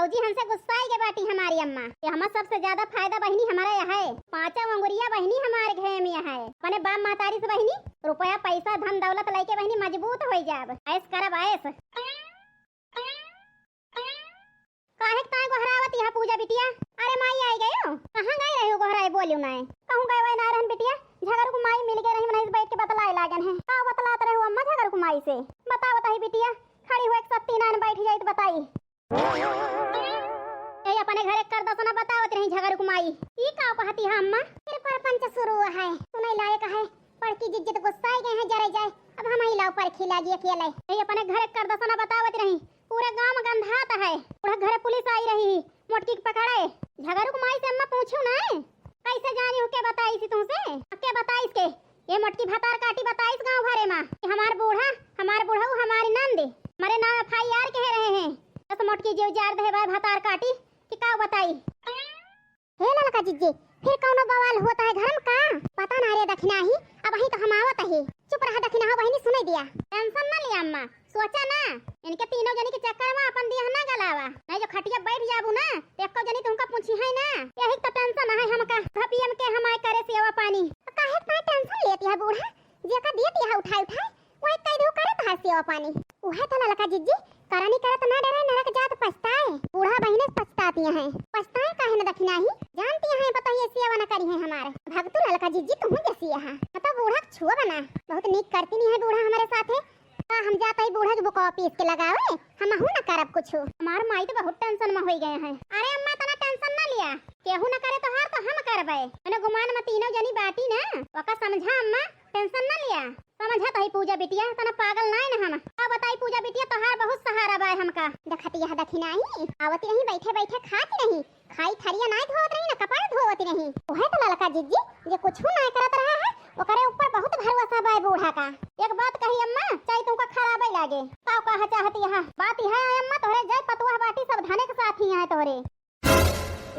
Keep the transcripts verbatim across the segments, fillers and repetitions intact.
भौजी हमसे गुस्साइ गए बाटी हमारी अम्मा कि हमार सबसे ज्यादा फायदा बहिनी हमारा यह है, पाँचों अंगुरिया बहिनी हमारे घर में यह है। अपने बाप महतारी से बहिनी रुपया पैसा धन दौलत लइके बहिनी मजबूत होइ जाब, ऐश करब ऐश। काहे के ताईं गोहरावत यह पूजा बिटिया? अरे माई आइ गयो, कहाँ गए रहे हो गोहराए बोलियो नाय? कहूँ गए वए ना रहन बिटिया, झगरू क माई मिल गए रही, मनई से बैठ के बतलाए लागन है। का बतलात रहे हो अम्मा झगरू क माई से? बतावत ही बिटिया, खड़ी हुए एक सत्ती नान बैठ जाइत बताई। ए अपने घरे क करदसना बतावत रही झगरू क माई। ई का कहती है अम्मा? फिर परपंच शुरू है, सुनई लायक है। बड़की जिज्जी त गुस्साइ गए हैं, जरे जाए, अब हमही लाव परखी लागी अकेले। ए अपने घरे क करदसना बतावत रही, पूरे गाँव में गंधात है। बूढ़ा घरे पुलिस आई रही ही, मोटकी के पकड़े। झगरू क माई से अम्मा पूछू ना, कैसे जानी हो, के बताइस तुमसे? अब के बताइस के? ये मोटकी भतार काटी बताइस गाँव भरे मा कि हमार बूढ़ा, हमार बुढ़ऊ, हमारी नंद, हमारे नाम FIR कहे रहे हैं। बस मोटकी जीव जार दे भाई भतार काटी कि का बताई। हे ललका जिज्जी, फिर कौनो बवाल होत है घर में का? पता ना रे दखिनाही, अबहीं तो हम आवत ही। चुप रहा दखिनाहो बहिनी, सुनई दिया। Tension ना लिया अम्मा, सोचा ना, इनके तीनों जनी के चक्कर में अपन दिया ना गलावा, नहीं जो खटिया बैठ जाबू ना तो एको जनी तुमका पूछी है ना। यही तो tension है हमका, भपियम के हमारे करे सेवा पानी। काहे इतना tension लेती है बूढ़ा, जेका देती है उठाए उठाए, वही कह दो करत है सेवा पानी। उहे तो ललका जिज्जी, करनी करत ना डरे, नरक जात पछताए। बूढ़ा बहिने पछताती हैं, पछताए काहे न दखिनाही, जानती हैं पता ये सेवा न करी है हमारे। भगतू ललका जिज्जी तुहूँ जैसी है, मतलब बूढ़ा के छुआ बना, बहुत नीक करती नहीं है बूढ़ा हमारे साथे। का हम जात ही बूढ़ा के बुकवा पीस के लगावे, हमहू न करब कुछू। हमार माई तो बहुत tension में होई गए हैं। अरे अम्मा तना tension ना लिया, केहू न करे तोहार तो हम करबे। मने गुमान में तीनों जनी बाटी ना, ओका समझा अम्मा, tension ना लिया। समझत हई पूजा बिटिया, तना पागल नाय न हम। का बताई पूजा बिटिया, तोहार बहुत सहारा बाय हमका। देखत यह दखिनाही, आवत रही बैठे बैठे खात रही, खाई थरिया नाय धोवत रही न कपड़ा धोवत रही। उहे तो ललका जिज्जी जे कुछ नाय करत रहा है, ओकरे ऊपर बहुत भरोसा बाय बूढ़ा का। एक बात कही अम्मा, चाहे तुमका खराबे लागे, का कहा चाहती है? बात यह है अम्मा, तोहरे जय पतुआ बाटी सब धने के साथ ही है तोहरे।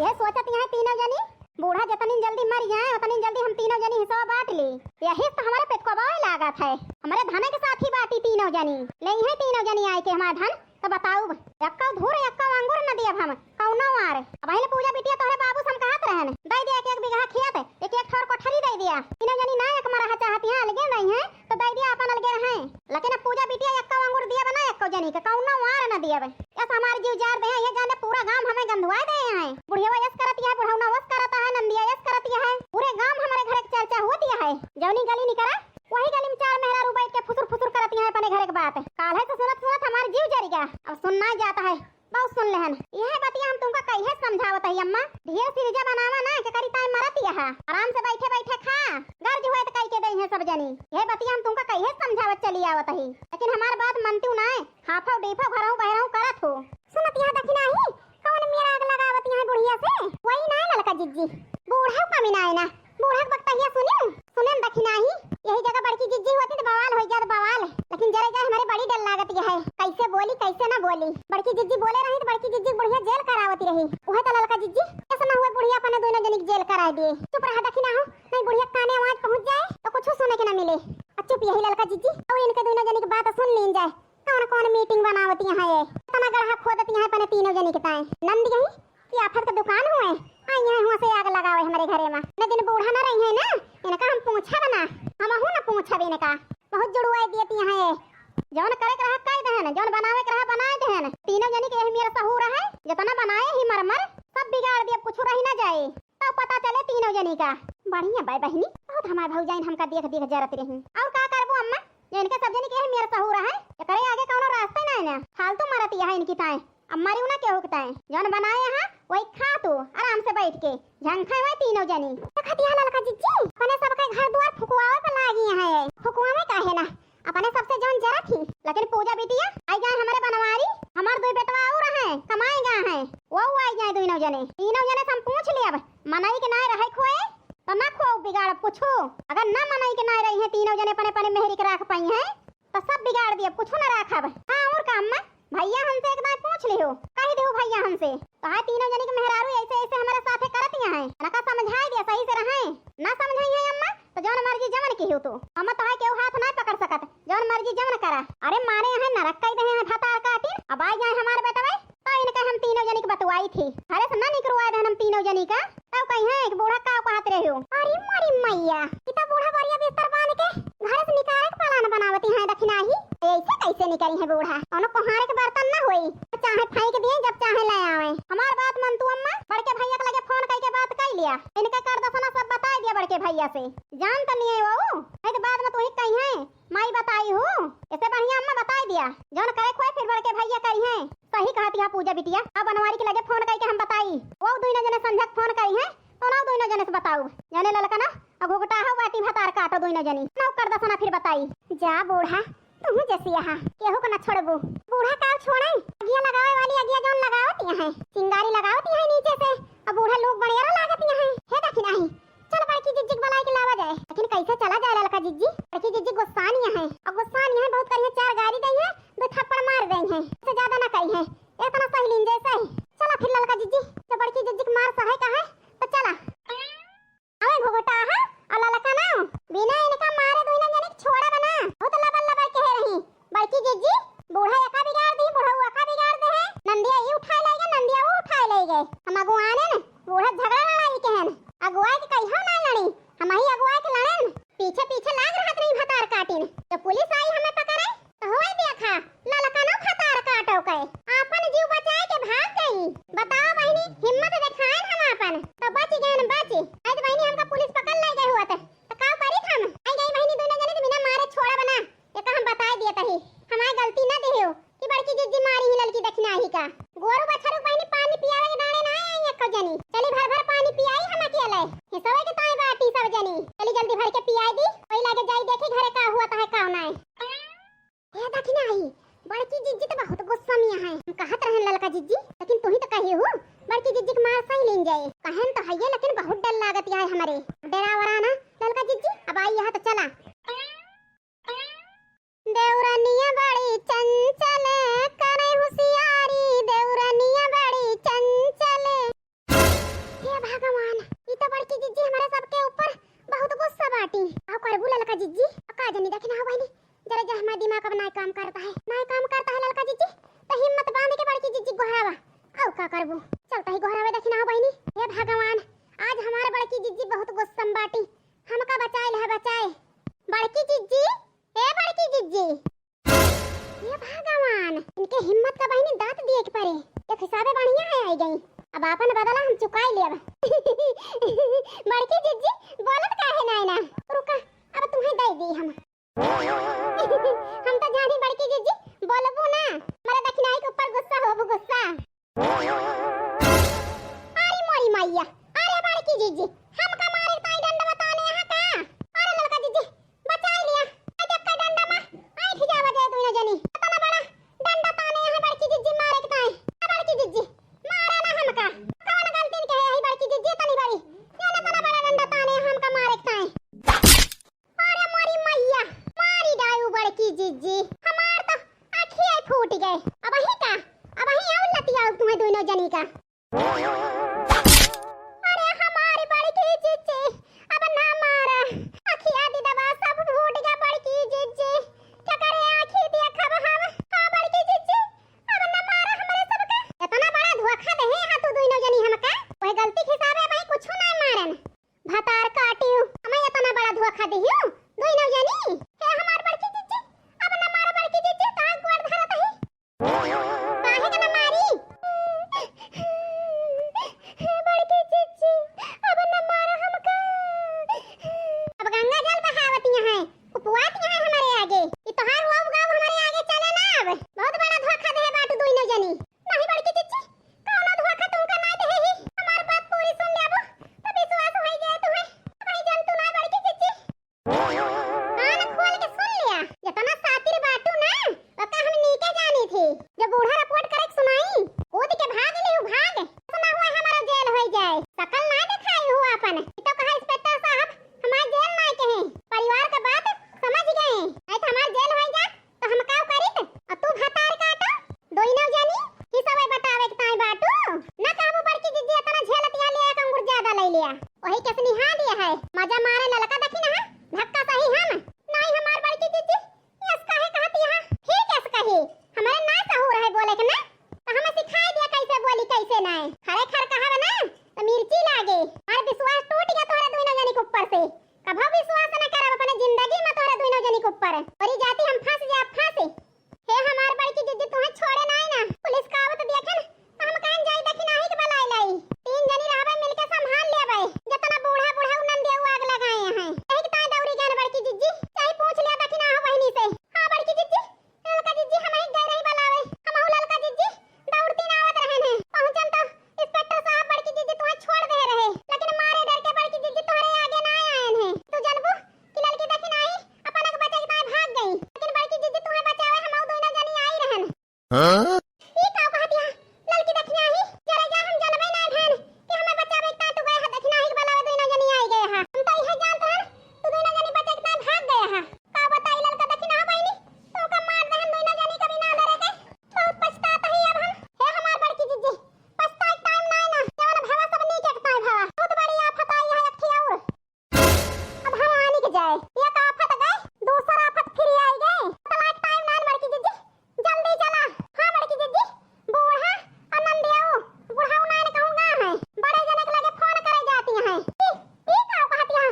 यह सोचत यहाँ तीनों जनी, बूढ़ा जितनी जल्दी मर जाए, उतनी जल्दी हम तीनों जनी हिस्सा बांट ली। यही तो हमारे पेटको बाय लागत है, हमारे धने के साथ ही बाटी तीनों जनी। ले यही तीनों जनी आए के हमारा धन, तो बताओ, यक्का धूर यक्का अंगूर न दियब हम, कौनो आर। अब पहले पूजा बिटिया तोहरे बाबू से हम कहत रहन, दे दिया एक एक बीघा खेत, एक एक ठोर कोठरी दे दिया। तीनों जनी ना एक में रहा चाहती हैं, अलगे नहीं है, तो दे दिया अपन अलगे रहे। लेकिन अब पूजा बिटिया यक्का अंगूर दियब ना, यक्को जनी के कौनो आर न दियब। यस हमार जीव जार दे हैं, ये जाने पूरा गांव हमें गंधुआए दे हैं। बुढ़िया यस करत है, बुढ़ौना वस करत है, नंदिया यस करत है, पूरे गांव हमारे घर के चर्चा होती है। जौनी गली निकरा, वही गली में चार मेहरारू बैठ के फुसुर फुसुर करत है अपने घर के बात। काल्हे से सुनत सुनत हमार जीव जरिगा, अब सुनना ही जाता है, बहुत सुन लेहन। यह बतिया हम तुमका कहिए समझावत है अम्मा, ढेर सिरजा बनावा ना, के करी ताई मरत यह, आराम से बैठे बैठे खा, गर्ज हुए तो कही के दे हैं सब जनी। यह बतिया हम तुमका कहिए समझावत चली आवत ही, लेकिन हमार बात मनती ना है। हाफो डीफो घरहूँ बहरहूँ करत हो। सुनत यहाँ दखिनाही, कौन मेरा आग लगावत यहाँ बुढ़िया से? वही ना ललका जिज्जी, बूढ़ा कमी ना है ना, बूढ़ा के बकतहिया सुनियो, सुने न दखिनाही। यही जगह बड़की जिज्जी होती तो बवाल हो जात बवाल, लेकिन जरे जाए हमारे बड़ी डर लागत यह है, कैसे बोली कैसे ना बोली। बड़की जिज्जी बोले रही तो बड़की जिज्जी बुढ़िया जेल करावती रही। वह तो ललका जिज्जी, कैसे ना हुए बुढ़िया अपने दोनों जनी के जेल करा दिए। चुप रहा दखिनाहो, नहीं बुढ़िया काने आवाज पहुँच जाए तो कुछ सुने के ना मिले। आ चुप यही ललका जिज्जी, और इनके दोनों जनी की बात सुन लीन जाए। कौन कौन मीटिंग बनावती हैं ये? इतना गढ़ा खोदती हैं अपने तीनों जनी के ताए। नंद यही कि आफत का दुकान हुए, आई हैं हुआ से आग लगावे हमारे घरे में। न दिन बूढ़ा न रही है ना, इनका हम पूछब ना, हमहू न पूछब इनका। बहुत जुड़वाई देती हैं ये। जौन करे के रहा कह देहन, जौन बनावे के रहा बनाए देहन। तीनों जनी के यही मेरा सहूर है, जितना बनाए ही मर मर, सब बिगाड़ दिया, कुछ रही ना जाए। तब पता चले तीनों जनी का। बढ़िया बाय बहिनी, बहुत हमार भौजाइन हमका देख देख जरत रही। और का करबो अम्मा, जे इनके सब जनी के यही मेरा सहूर है, एकरे आगे कौनो रास्ता ही ना है ना। फालतू मरत यह इनकी ताए, अब मरी ना केहू के ताए। जौन बनाए हैं वही खा तू आराम से बैठ के, झंखा हुए तीनों जनी। देखत यह ललका जिज्जी, अपने सबके घर दुआर फुकवावे पे लागी हैं, फुकवावे काहे ना, अपने सबसे जौन जरा थी। लेकिन पूजा बिटिया आई गए हमारे बनवारी, हमार दो बेटवा और हैं, कमाए गए हैं, वो आई गए दोनों जने। तीनों जने से हम पूछ लिया, अब मनई के नाय रहे खोए तो ना खो बिगाड़ कुछो। अगर ना मनई के नाय रही हैं तीनों जने अपने अपने मेहरी के राख पाई हैं तो सब बिगाड़ दिया, कुछो ना राखब। हाँ और का अम्मा, भैया हमसे एक दाई पूछ लिहो, कह दिहो भैया हमसे। तो है तीनों जनी के मेहरारू ऐसे ऐसे हमारे साथे करत यहाँ है, इनका समझाए दिया सही से रहे, ना समझाई है अम्मा तो जौन मर्जी जमन की हो तू। अम्मा तो है केहू हाथ ना पकड़ सकत, जौन मर्जी जमन करा। अरे मारे यहाँ नरक कह दे हैं भतार काटिन, अब आ जाए हमारे बेटवे तो इनका हम तीनों जनी के बतवा उठी। घरे से ना निकरवाए देहन हम तीनों जनी का, तब कहिहैं कि बूढ़ा का कहत रहे हो। अरे मोरी मैया, ई तो बूढ़ा बरिया बिस्तर बांध के घरे से निकाले के plan बनावती हैं दखिनाही। ऐसे कैसे निकरी है बूढ़ा? कौनो कोहारे के बर्तन ना होई, चाहे फेंक दिए जब चाहे ले आवे। हमार बात मन तू अम्मा, बड़के भैया के लगे फोन करके बात कर लिया, इनका कर दसना सब बताई दिया बड़के भैया से। जान तो नहीं है वो, नहीं तो बाद में तू ही कहिहैं माई बताई हूँ, इससे बढ़िया अम्मा बताई दिया, जौन करे खोए फिर बड़के भैया करिहैं। सही कहत यहाँ पूजा बिटिया, अब बनवारी के लगे फोन करके हम बताई, वो दुइनो जने संझक फोन करिहैं, तो ना दुइनो जने से बताऊ, जने ललका ना, अब घुघटा हो बाटी भतार काटो दुइनो जनी, ना कर दसना फिर बताई। जा बूढ़ा, तुहू जैसी यहाँ, केहू को न छोड़बू। बूढ़ा काव छोड़े, अगिया लगावे वाली अगिया जौन लगावत यहाँ है, चिंगारी लगावत यहाँ है नीचे से, अब बूढ़ा लोग बड़ेरा लागत यहाँ है। हे दखिनाही, चल बड़की जिज्जी के बुलाई के लावा जाए। लेकिन कैसे चला जाए ललका जिज्जी? बड़की जिज्जी गुस्सान यहाँ है, और गुस्सान यहाँ बहुत करिए, चार गारी दई है, दो थप्पड़ मार दई है, से ज्यादा ना कही है, इतना सही लीन जाए सही। चला फिर ललका जिज्जी, जब बड़की जिज्जी के मार सहे का है, तो चला। अबे घुघटा हा, और ललका ना, बिना इनका मारे दुइना जने के छोड़ा बना। बहुत लबर लबर कहे रही, बड़की जिज्जी, बूढ़ा एका बिगाड़ दी, बुढ़ऊ एका बिगाड़ दे है। नंदिया ई उठाए ले गए, नंदिया वो उठाए ले गए। हम अगुआने न, बूढ़ा झगड़ा लड़ाई के हन। अगुआई के कहियो ना लड़ी, हम ही अगुआई के लड़न। पीछे पीछे लाग रहत रही भतार काटिन। तो पुलिस आई हमें पकड़े, तो होए देखा, ललकनो भतार काटो के। आपन जीव बचाए के भाग गई। बताओ बहिनी, हिम्मत देखाएन हम आपन। तो बच गए न बच। आज बहिनी हमका पुलिस पकड़ ले गए हुआ थे। तो का करी हम? आई गई बहिनी दोनों जने तो बिना मारे छोड़ा बना। ये तो हम बताए दिए तही। हमारी गलती ना देहो कि बड़की जिज्जी मारी ही ललकी दखिनाही का। गोरू बछरू बहिनी पानी पियावे के दाने ना आई एको जनी। चली भर भर पानी पियाई हम अकेले। हिसवे के ताई बाटी सब जनी। चली जल्दी भर के पियाई दी। वही लागे जाई देखी घरे का हुआ तो है का ना है। हे दखिनाही, बड़की जिज्जी तो बहुत गुस्सा में है। हम कहत रहन ललका जिज्जी, लेकिन तू ही तो कही हो, बड़की जिज्जी के मार सही लीन जाए। कहन तो हइये, लेकिन बहुत डर लागत है हमरे। डरावरा ना, ललका जिज्जी, अब आई यहाँ तो चला। देवरनिया बड़ी चंचल, करे हुसियारी, देवरनिया बड़ी चंचल। हे भगवान, ई तो बड़की जिज्जी हमारे सबके ऊपर बहुत गुस्सा बाटी। का करबू ललका जिज्जी? का जनी देखी ना हो बहिनी, जरा जा हमारा दिमाग अब नाय काम करता है, नाय काम करता है ललका जिज्जी। तो हिम्मत बांध के बड़की जिज्जी गोहरावा। और का करबू? चलता ही गोहरावे देखी ना हो बहिनी। हे भगवान, आज हमार बड़की जिज्जी बहुत गुस्सा में बाटी। हमका बचाए ले बचाए। बड़की जिज्जी, ए बड़की जिज्जी। हे भगवान, इनके हिम्मत का बहिनी दांत दिए के परे। एक हिसाबे बढ़िया है आई गई। अब आपन बदला हम चुकाई लेब। बड़की जिज्जी, बोलत काहे नाय ना? रुका, अब तुम्हें दे दी हम। हम तो जानी बड़की जिज्जी, बोलबू ना, हमारा दखिनाही के ऊपर गुस्सा होबू गुस्सा। अरे मोरी मैया, अरे बड़की जिज्जी, हमका मारे ताई डंडा बताने यहाँ का? अरे ललका जिज्जी, बचाई लिया। आई देख के डंडा मा, आई खिजावा जाए दुइनो जनी। इतना बड़ा डंडा ताने यहाँ बड़की जिज्जी मारे के ताई। ए बड़की जिज्जी, मारा ना हमका। कौन गलती के है यही बड़की जिज्जी इतनी बड़ी? ये ना इतना बड़ा डंडा ताने हमका मारे के ताई। अरे मोरी मैया, मारी डायू बड़की जिज्जी, हमार तो आँखिया फूट गए। अबही का, अबही और लतियाऊ तुम्हें दुइनो जनी का। अरे हमारी बड़की जिज्जी, अब ना मारा, आँखिया दीदवा सब फूट गया बड़की जिज्जी। क्या करे आँखी देखब हम, हाँ बड़की जिज्जी, अब ना मारा हमरे सबका। इतना बड़ा धोखा दे है हाँ तू दुइनो जनी हमका, वही गलती के हिसाबे भाई कुछ ना मारन। भतार काटियो, हमें इतना बड़ा धोखा दियो, दुइनो जनी। हे हमार बड़की जिज्जी, अब न मारा बड़की जिज्जी, तो गोड़ धरत ही। काहे के न मारी? बड़की जिज्जी, अब न मारा हमका। अब गंगा जल बहावत यहाँ, उपवास यहाँ हमारे आगे। ई तोहार हुआ गाँव हमारे आगे चले ना अब। बहुत बड़ा धोखा दे बाटू दुइनो जनी। नहीं बड़की जिज्जी, कौनो धोखा तुमका ना देहे ही। हमार बात पूरी सुन लेबो, तो विश्वास होई जाए तुम्हें। भाई जान तू ना बड़की जिज्जी। कान खोल के सुन लिया, जितना सातिर बाटू ना, ओका हम नीके जानी थी। जब बूढ़ा रिपोर्ट करे के सुनाई, कूद के भाग लिहू भाग। सुना हुआ हमारा जेल होई जाए, शकल ना दिखाई हूँ आपन। ई तो कहा इंस्पेक्टर साहब, हमार जेल ना कहे, परिवार का बात समझ गए, नहीं तो हमार जेल होई जाए। तो हम का करित? आ तू भतार काटो, दोइनो जनी, हिसवे बतावे के ताई बाटू। ना कहबू बड़की जिज्जी इतना झेलत या लिया, एक अंगूर ज्यादा ले लिया। वही के सनिहा दिया है, मजा मारे ललका देखी ना, धक्का सही हम। नहीं हमार बड़की जिज्जी, यस काहे कहत यहाँ? ठीक यस कही, हमारे ना सहूर है बोले के ई का कहत हया ललकी दखिनाही? जरे जा, हम जनबे नाय भएन कि हमें बचावे ताईं तू गए हा दखिनाही के बलावे, दुइनो जनी आई गए हा। हम तो इहे जानत रहन तू दुइनो जनी बचे के ताईं भाग गए हा। का बताई ललका दखिनाही बहिनी, तोका मार देहन दुइनो जनी के बिना डरे के। बहुत पछतात ही अब हम। हे हमार बड़की जिज्जी, पछताए के टाइम नाय ना, जवन भवा सब नीके के ताईं भवा। बहुत बड़ी आफत आई है एक ठे और। अब हम आनी के जाए, एक आफत गए, दूसर आफत फिर आई गए। पछताए के टाइम नाय बड़की जिज्जी, जल्दी चला। हाँ बड़की जिज्जी, बूढ़ा और नंदियाऊ, बुढ़ाऊ नाय कहूँगा है, बड़े जने के लगे फोन करे जाती हैं। ई, ई का कहत हया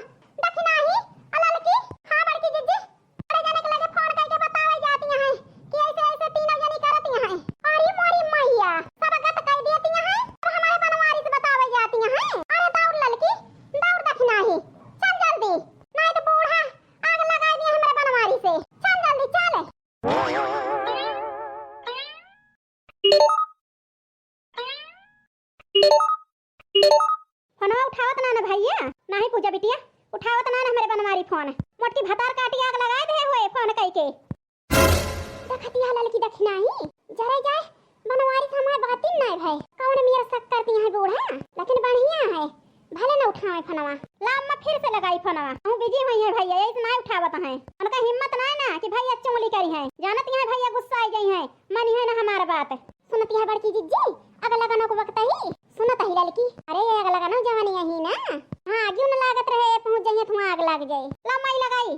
दखिनाही, आ ललकी? हाँ बड़की जिज्जी, बड़े जने के लगे फोन करके बतावे जाती हैं कि ऐसे ऐसे तीनों जनी करती हैं। अरे मोरी मैया, सब गत कह देती हैं और हमारे बनवारी से बतावे जाती हैं। अरे दौड़ ललकी, दौड़ दखिनाही, चल जल्दी, नाय तो बूढ़ा आग लगाई दिए हमरे बनवारी से। चल जल्दी चल। फोनवा उठावत ना ना भैया, नाही पूजा बिटिया, उठावत ना ना हमरे बनवारी फोन। मोटकी भतार काटी आग लगाए दे हुए फोन कई के। देखत हया ललकी दखिनाही, जरे जाए बनवारी से हमार बातिन नाय भए। कौन मेर शक करती हैं बूढ़ा, लेकिन बढ़िया है, भले न उठावे फोनवा। ला अम्मा फिर से लगाई फोनवा, कहूँ बिजी हुई हैं भैया, यही से नाय उठावत हैं। उनका हिम्मत नाय ना कि भैया चुंगली करिहैं, जानत हैं भैया गुस्सा आई गई हैं, मनिहैं ना हमार बात। सुनत हया बड़की जिज्जी, अगलगनो के वक्त ही सुनत ही ललकी। अरे अगलगनो जवानी यही ना, हाँ आगियो न लागत रहे, पहुँच जाइए तो आग लाग जाए। ला माई लगाई।